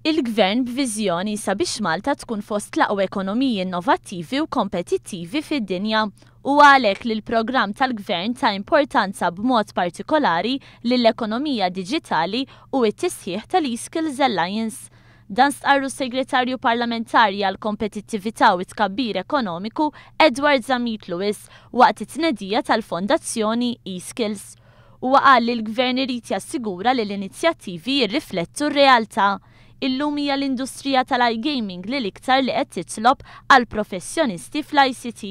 Il-Gvern b'viżjoni sabiex Malta tkun fost l-aqwa ekonomiji innovattivi u kompetittivi fid-dinja. Huwa għalhekk li l-programm tal-Gvern ta importanza b'mod partikolari lill-ekonomija diġitali u t-tisħiħ tal-eSkills Alliance. Dan stqarru s-Segretarju Parlamentari għall-Kompetittività u t-Tkabbir Ekonomiku Edward Zammit Lewis waqt it-tnedija tal-Fondazzjoni eSkills. Huwa qal li l-Gvern irid jassigura li l-inizjattivi jirriflettu r-realtà. Illum hija l-industrija tal-iGaming li l-iktar li qed titlob għal professjonisti fl-ICT.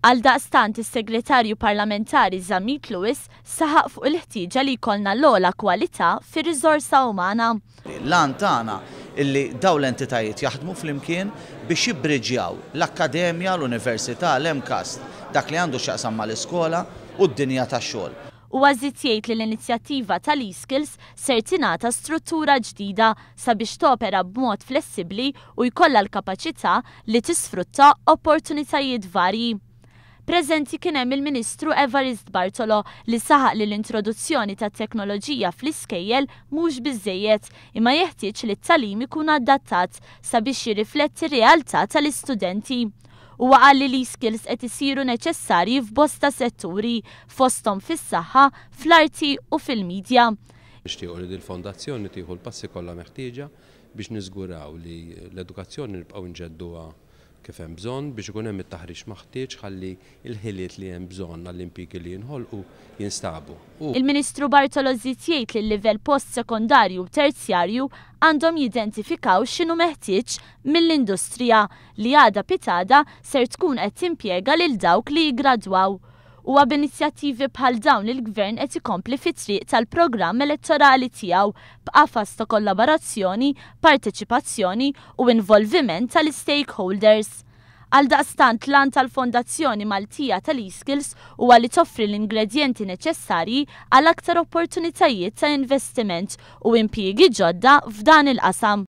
Għaldaqstant is-Segretarju Parlamentari Zammit Lewis saħaq fuq il-ħtieġa li jkollna l-ogħla kwalità fir-riżorsa umana. L-għan tagħna illi dawn l-entitajiet jaħdmu flimkien biex jibbriġjaw l-akkademja, l-università, l-MCAST, dak li għandu x'jaqsam mal-iskola u d-dinja tax-xogħol. Huwa żied jgħid li l-inizjattiva tal-eSkills ser tingħata struttura ġdida sabiex topera b'mod flessibbli u jkollha l-kapaċità li tisfrutta opportunitajiet varji. Preżenti kien hemm il-Ministru Evarist Bartolo li saħaq li l-introduzzjoni tat-teknoloġija fl-iskejjel mhux biżżejjed imma jeħtieġ li t-tagħlim ikun adattat sabiex jirrifletti r-realtà tal-istudenti. Huwa qal li l-eSkills qed isiru neċessarji f'bosta setturi, fosthom fis-saħħa, fl-arti u fil-midja. Nixtiequ li dil-fondazzjoni tieħu l-passi kollha meħtieġa biex niżguraw li l-edukazzjoni nibqgħu nġedduha kif hemm bżonn biex ikun hemm it-taħriġ maħtieġ ħalli l-ħiliet li hemm bżonn għall-impjiegi li jinħolqu jinstabu. U. Il-Ministru Bartolo żied jgħid li l-livell post-sekondarju u terzjarju għandhom jidentifikaw x'inhu meħtieġ mill-industrija li għada pitgħada ser tkun qed timpjega lil dawk li jiggradwaw. Huwa b'inizjattivi bħal dawn li l-Gvern qed ikompli fit-triq tal-programm elettorali tiegħu b'qafas ta' kollaborazzjoni, parteċipazzjoni u involviment tal-istakeholders. Għaldaqstant l-għan tal-Fondazzjoni Maltija tal-eSkills huwa li toffri l-ingredjenti neċessarji għal aktar opportunitajiet ta' investiment u impjiegi ġodda f'dan il-qasam.